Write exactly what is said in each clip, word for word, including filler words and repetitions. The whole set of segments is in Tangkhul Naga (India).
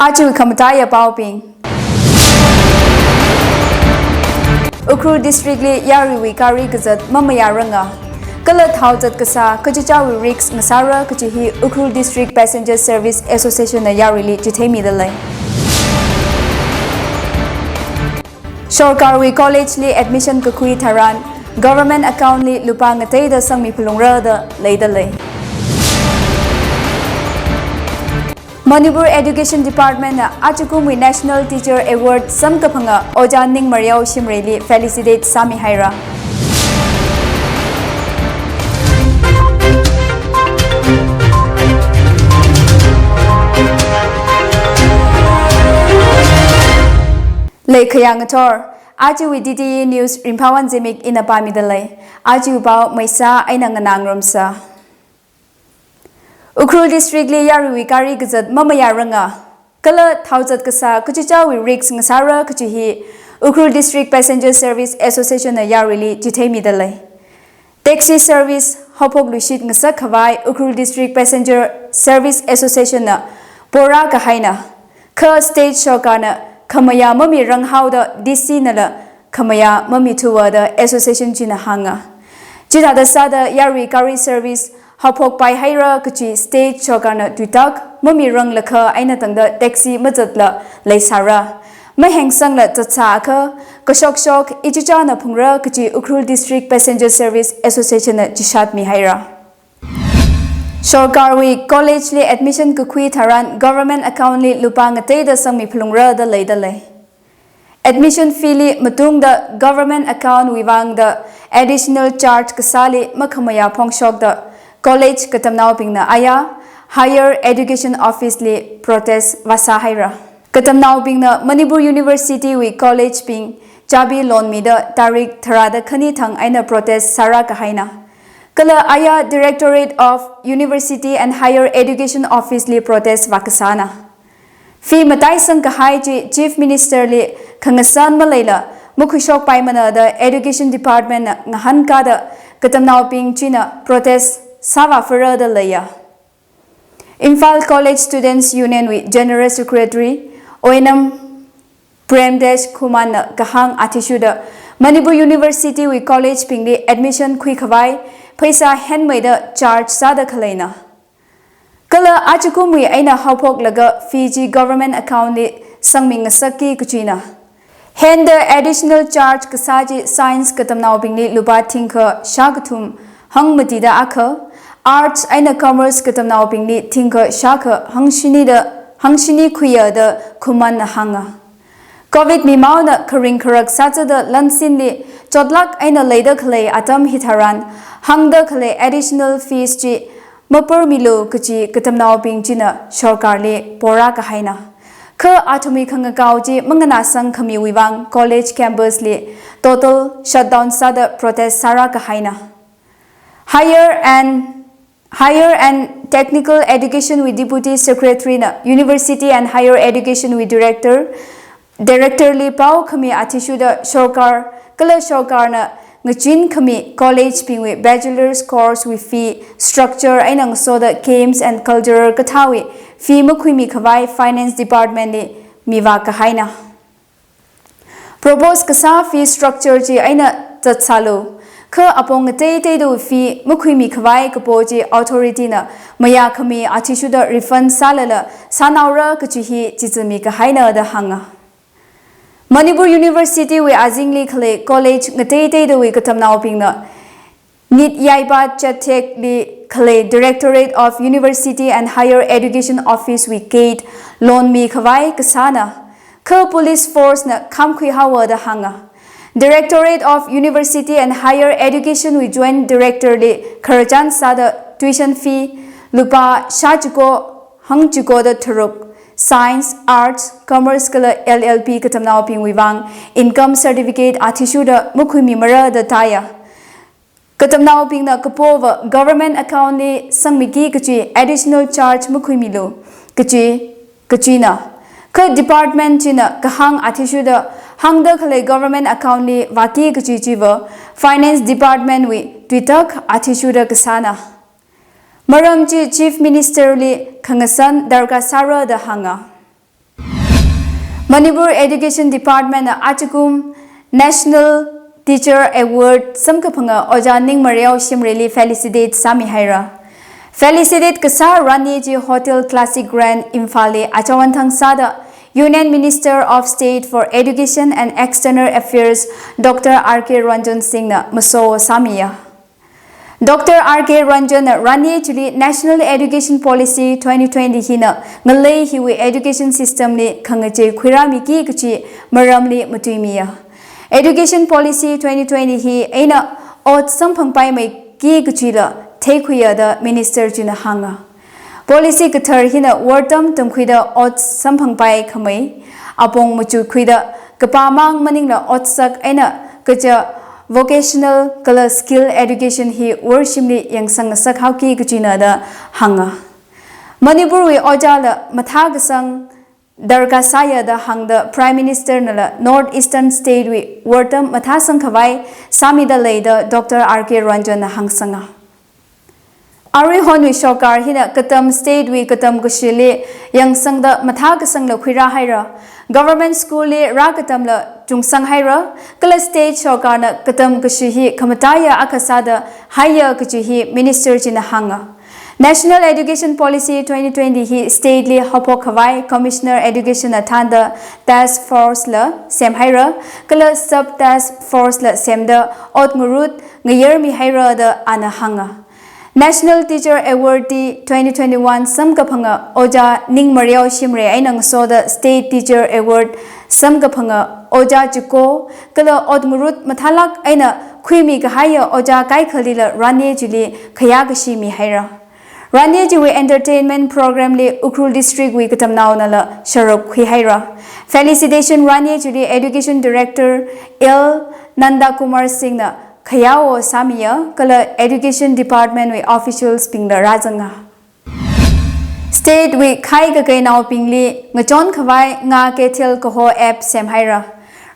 Aja khamataiya paobing. Ukhrul District li yaruiwui gari kazat mamayaranga. Kala thaozat kasā kachichāwui risk ngasāra kachi hi Ukhrul District Passenger Service Association na yaruili chitheimida lei. Sorkarwui college li admission kakhui tharan government account li lupā ngateida sangmi phalungra da leida lei. Manipur Education Department na ajakumwui National Teacher Award samkaphanga Ojā Ningmariao Shimray li felicitate sāmihaira. Leikhayā ngathor, ajawui D T E News Ringphawon Zimik ina pāmida lei. Ajawui pao maisa eina nganāngarumsa. Ukhrul District li yaruiwui gari kazat mamayaranga. Kala thaozat kasā kachichāwui risk ngasāra kachi hi Ukhrul District Passenger Service Association na yaruili chitheimida lei. Taxi service haophokluishit ngasak khavai Ukhrul District Passenger Service Association na pora kahaina. Kha state sorkarna khamayā mamirang haoda D C nala khamayā mamithuwa da association china hānga. Chithāda sāda yarui gari service haophokpai haira kachi state sorkarna tuitak mamiranglakha eina tangda taxi mazatla leisāra. Mahengsangla zatsākha kashokshok ichichāna phungra kachi Ukhrul District Passenger Service Association na chishatmihaira. Sorkarwui college li admission kakhui tharan government account li lupā ngateida sangmi phalungra da leida lei. Admission fee li matungda government account wui vangda additional charge kasāli makhamayā phongshokda college katamnaobingna aya Higher Education Office li protest vāsāhaira. Katamnaobingna Manipur University wui college bing chabi lonmida tarik tharāda khani thang eina protest sāra kahaina. Kala aya Directorate of University and Higher Education Office li protest vākasāna. Fee mataisang kahai chi Chief Minister li khangasan maleila makhuishokpaimana da Education Department na ngahānkada katamnaobing china protest sāvāphara da leiya. Imphal College Students Union wui General Secretary Oinam Premdesh Khuman na kahāng athishurda Manipur University wui college bingli admission khuikhavai pheisā henmeida charge sāda khaleina. Kala ajakumwui eina haophoklaga fee chi government account li sangmi ngasakki kachina. Henda additional charge kasā chi science katamnaobingli lupā thingkha shākathum hangmatida akha, arts eina commerce katamnaobingli thingkha shākha hangshinida, hangshini khuiya da Khuman na hānga. Covid mimaona kharing kharak sāzada lansinli chotlāk eina leida khalei atam hitharan hāngda khalei additional fees chi mapurmilu kachi katamnaobing china sorkarli pora kahaina. Kha athumwui khangakao chi manganāsang khamiwui vang college campus li total shutdown sāda protest sāra kahaina. Higher and Higher and Technical Education wui Deputy Secretary na University and Higher Education wui Director, Director li pao khami athishurda sorkar, kala sorkarna ngachin khami college bingwui bachelor's course wui fee structure eina ngasoda games and cultural kathāwui fee makhuimi khavai Finance Department li mivā kahaina. Propose kasā fee structure chi eina zatsālu. Kha apong ngateiteida fee makhuimi khavai kapo chi authority na mayā khami athishurda refund sālala sānaora kachi hi chizami kahaina da hānga. Manipur University wui azingli khalei college ngateiteidawui katamnaobingna NEET yaiba chathekli khalei Directorate of University and Higher Education Office wui gate lonmi khavai kasāna. Kha police force na khamkhui haowa da hānga. Directorate of University and Higher Education wui Joint Director li khararchan sāda tuition fee lupā shāchiko hangchikoda tharuk, science, arts, commerce kala L L B katamnaobingwui vang income certificate athishurda makhuimimara da taiya. Katamnaobingna kapova government account li sangmiki kachi additional charge makhuimilu kachi, kachina. Kha department china kahāng athishurda hāngda khalei government account li vāki kachi chiva Finance Department wui tuitak athishurda kasāna. Maram chi Chief Minister li khangasan darkar sāra da hānga. Manipur Education Department na achikum National Teacher Award samkaphanga Ojā Ningmareo Shimrayli felicitate sāmihaira. Felicitate kasā rani chi Hotel Classic Grand Imphalli achawanthang sāda Union Minister of State for Education and External Affairs Doctor R K Ranjan Singh na maso sāmiya. Doctor R K Ranjan na rani chili National Education Policy twenty twenty hina ngalei hiwui education system li khangachei khuirāmiki kachi maramli matuimiya. Education Policy twenty twenty hi eina ot samphangpaimeiki kachila theikhuiya da Minister china hānga. Policy kathar hina wortam tamkhuida ot samphangpai khamei, apong machutkhuida kapamang maningla otsak eina kaja vocational kala skill education hi worshimli yangsang ngasakhaoki kachina da hānga. Manipurwui ojāla mathākasang darkar sāya da hāngda Prime Minister nala North Eastern State wui wortam mathāsang khavai sāmida leida Doctor R K Ranjan na hāngsanga. Aruihonwui sorkar hina katam state wui katam kashili yangsangda mathākasangla khuirāhaira. Government school li rākatamla chungsanghaira. Kala state sorkarna katam kashi hi khamataiya akha sāda haiya kachi hi Minister china hānga. National Education Policy twenty twenty hi state li haophok khavai Commissioner Education na thānda task force la semhaira, kala sub task force la semda ot ngarut ngayarmihaira da ana hānga. National Teacher Awardee twenty twenty-one samkaphanga Ojā Ningmareo Shimray eina ngasoda State Teacher Award samkaphanga Ojā Chiko kala ot ngarut mathālāk eina khuimi kahaiya ojā kaikhalila rani chili khayā kashi mihaira. Rani chiwui entertainment program li Ukhrul District wui katamnaonala sharuk khuihaira. Felicitation rani chili Education Director L Nanda Kumar Singh na khayāwo sāmiya kala Education Department wui officials bingla rāzanga. State wui khai kakei naobingli ngachon khavai Nga Keithel kaho app semhaira.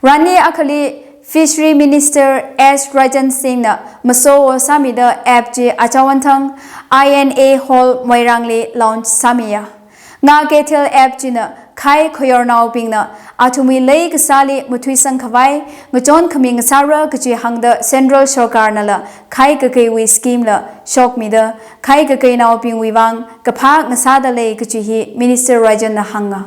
Rani akhali Fishery Minister S Rajan Singh na masowo sāmida app chi achawanthang I N A Hall Moirang li launch sāmiya. Nga Keithel app china khai khayornaobingna athumwui lei kasāli mathuisang khavai ngachon khami ngasāra kachi hāngda Central Sorkar nala khai kakeiwui scheme la shokmida khai kakei naobingwui vang kaphā ngasāda lei kachi hi Minister Rajan na hānga.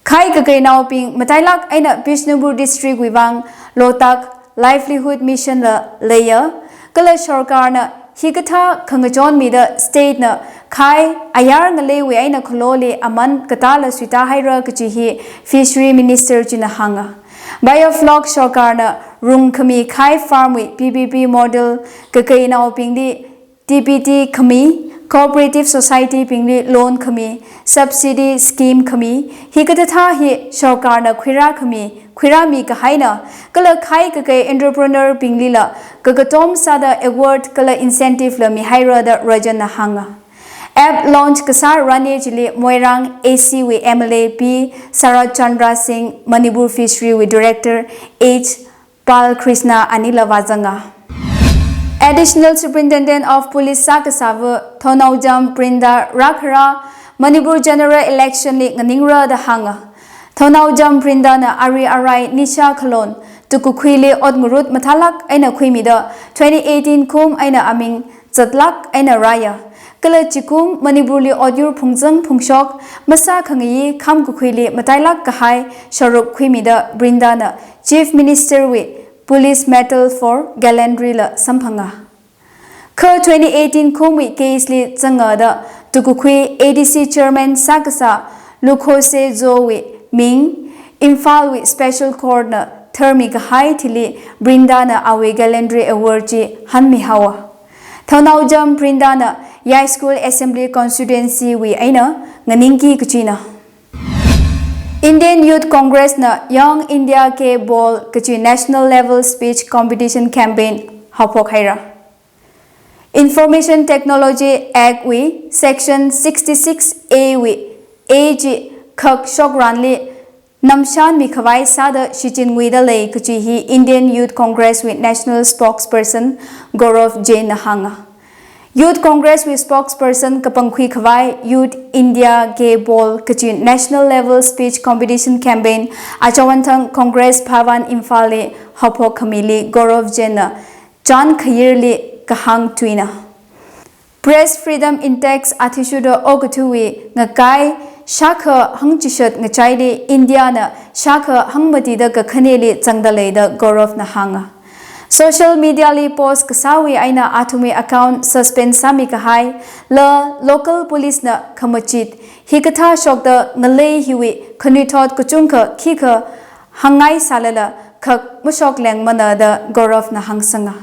Khai kakei naobing matailāk eina Bishnupur District wui vang Lotak Livelihood Mission la leiya, kala sorkarna hikathā khangachon mida state na khai ayar ngaleiwui eina khaloli aman katāla suitāhaira kachi hi Fishery Minister china hānga. Biofloc sorkarna rungkhami khai farm wui P P P model kakei naobingli T P T khami, cooperative society bingli loan khami, subsidy scheme khami, hikathā hi sorkarna khuirā khami, khuirāmi kahaina, kala khai kakei entrepreneur binglila kakatom sāda award kala incentive la mihaira da Rajan na hānga. App launch kasā rani chili Moirang A C wui M L A P Sarat Chandra Singh, Manipur Fishery wui Director H Pal Krishna anila vāzanga. Additional Superintendent of Police sākasāva Thounaojam Brinda rākhara Manipur General Election li nganingra da hānga. Thounaojam Brinda na ari arai nisha khalon tukakhuili ot ngarut mathālāk eina khuimida twenty eighteen kum eina aming zatlāk eina rāya. Kala chikum Manipurli otyur phungzang phungshok masākhangayi kham kakhuili matailāk kahai sharuk khuimida Brinda na Chief Minister wui Police Medal for Gallantry la samphanga. Kha twenty eighteen kumwui case li zangada tukakhui A D C Chairman sākasā Lukhose Zo wui ming Imphal wui Special Court na tharmi kahai thili Brinda na awui Gallantry Award chi hanmihaowa. Thounaojam Brinda na Yaskul Assembly Constituency wui eina nganingki kachina. Indian Youth Congress na Young India Ke Bol kachi National Level Speech Competition Campaign haophok haira. Information Technology Act wui Section sixty-six A wui A chi khak shokranli namshanmi khavai sāda shichin nguida lei kachi hi Indian Youth Congress wui National Spokesperson Gaurav Jain na hānga. Youth Congress wui spokesperson kapangkhui khavai Youth India Ke Bol kachi national level speech competition campaign achawanthang Congress Bhavan Imphal li haophok khamili Gaurav Jain na chān khayirli kahāng tuina. Press freedom index athishurda okathuiwui ngakai shākha hangchishat ngachaili India na shākha hangmatida kakhaneli zangda lei da Gaurav na hānga. Social media li post kasāwui eina athumwui account suspend sāmi kahai, la local police na khamachit, hikathā shokda ngalei hiwui khanuithot kachungkha khikha hāngngai sālala khak mashok lengmana da Gaurav na hāngsanga.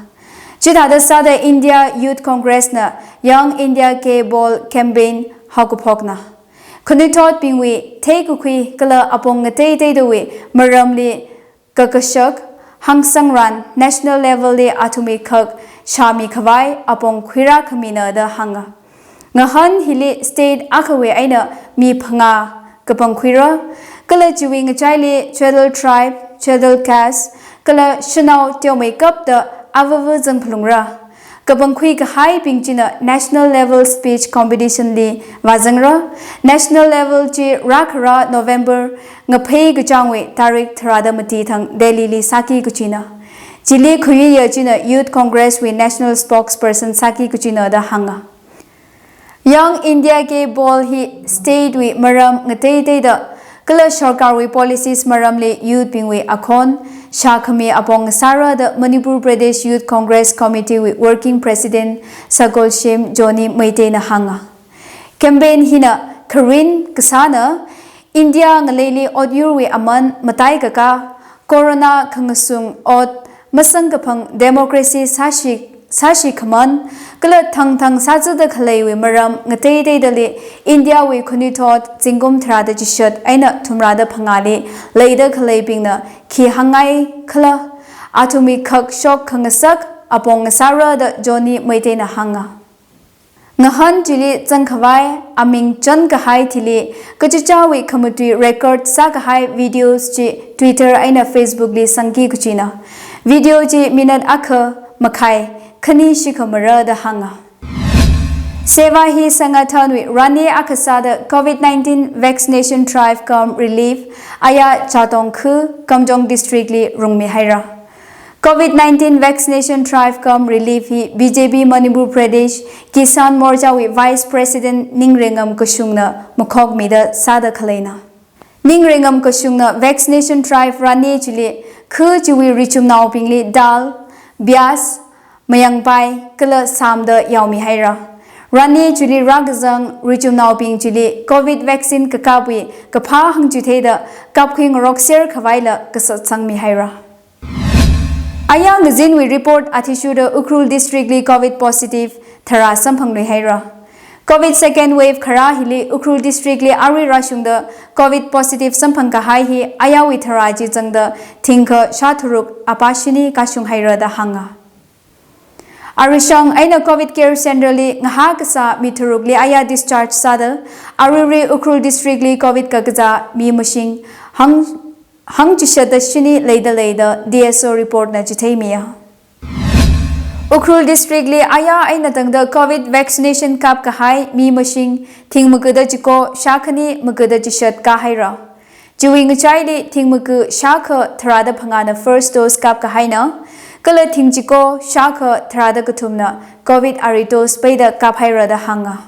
Chithāda sāda India Youth Congress na Young India Ke Bol campaign haokaphokna. Khanuithotbingwui theikakhui kala apong ngateiteidawui maramli kakashak hāngsangran national level li athumwui khak shāmi khavai apong khuirā khamina da hānga. Ngahān hili state akhawui eina mi phangā kapangkhuira, kala chiwui ngachaili Chadal tribe, Chadal caste, kala shanao teomeikap da avava zangphalungra. Kapangkhui kahaibing china national level speech competition li vāzangra. National level chi rākhara November ngaphei kachāngwui tarik tharāda mati thang Delhi li sāki kachina. Chili khuiya china Youth Congress wui national spokesperson sāki kachina da hānga. Young India Ke Bol hi state wui maram ngateiteida kala sarkarwui policies maramli youth bingwui akhon shākhami apong sāra da Manipur Pradesh Youth Congress Committee wui working president Sagolshem Johnny Meitei na hānga. Campaign hina kharin kasāna India ngaleili otyurwui aman mataikakā, corona khangasung ot, masangkaphang democracy sāshi, sāshi khaman, kala thangthang sāzada khaleiwui maram ngateiteidali India wui khanuithot zingkum tharāda chishat eina thumrāda phangāli leida khaleibingna khi hāngngai khala, athumwui khak shok khangasak apong sāra da Johnny Meitei na hānga. Ngahān chili zangkhavai aming chān kahai thili kachichāwui khamatui record sākahai videos chi Twitter eina Facebook li sangki kachina. Video chi minute akha makhai khani shikhamara da hānga. Seva Hi Sangathan wui rani akha sāda covid nineteen vaccination drive cum relief aya Chatongkhu Kamjong district li rungmihaira. Covid nineteen vaccination drive cum relief hi B J P Manipur Pradesh Kisan Morcha wui Vice President Ningreingam Kashung na makhokmida sāda khaleina. Ningreingam Kashung na vaccination drive rani chili khu chiwui richumnaobingli dal, pyaz, mayangpai, kala samda yaomihaira. Rani chili rākazang richumnaobing chili covid vaccine kakapwui kaphā hāngchitheida kapkhui ngarokser khavaila kasatsangmihaira. Aya ngazinwui report athishurda Ukhrul district li covid positive tharā samphangluihaira. Covid second wave kharā hili Ukhrul district li arui rāshungda covid positive samphang kahai hi ayawui tharā chi zangda thingkha shātharuk apā shini kashunghaira da hānga. Arishang eina covid care center li ngahā kasā mi tharukli aya discharge sāda, aruirui Ukhrul district li covid kakazā mi mashing hang hangchishatda shini leida lei da D S O report na chitheimiya. Ukhrul district li aya eina tangda covid vaccination kap kahai mi mashing thing magada chiko shākhani magada chishat kāhaira. Chiwui ngachaili thing maga shākha tharāda phangāna first dose kap kahaina, kala thing chiko shākha tharāda kathumna covid ari dose peida kaphaira da hānga.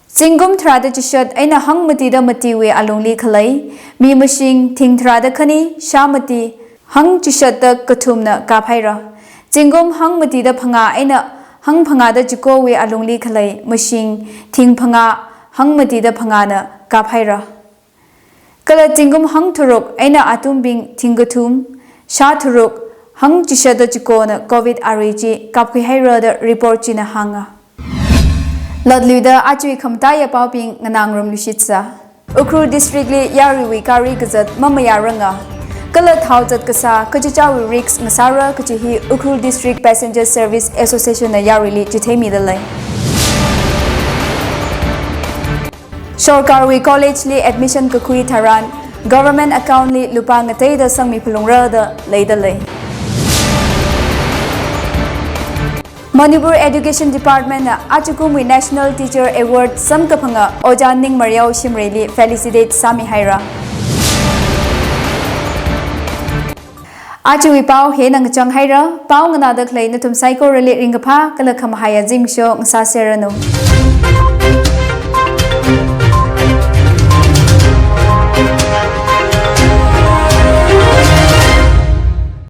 Zingkum tharāda chishat eina hangmatida matiwui alungli khalei mi mashing thing tharāda khani shāmati hangchishatda kathumna kaphaira. Zingkum hangmatida phangā eina hangphangāda chikowui alungli khalei mashing thing phangā hangmatida phangāna kaphaira. Kala zingkum hangtharuk eina atumbing thing kathum shātharuk hangchishatda chikona covid ari chi kapkhuihaira da report china hānga. Latluida achui khamataiya paobing nganāngarumluishitsa. Ukhrul district li yaruiwui gari kazat mamayāranga, kala thaozat kasā kachichāwui risk ngasāra kachi hi Ukhrul District Passenger Service Association na yaruili chitheimida lei. Sarkarwui college li admission kakhui tharan government account li lupā ngateida sangmi phalungra da leida lei. Manipur Education Department na ajakumwui National Teacher Award samkaphanga Ojā Ningmariao Shimrayli felicitate sāmihaira. Ajawui pao hina ngachang haira, pao nganāda khalei nathum saikorali ringkaphā kala khamahaiya zimiksho ngasāserranu.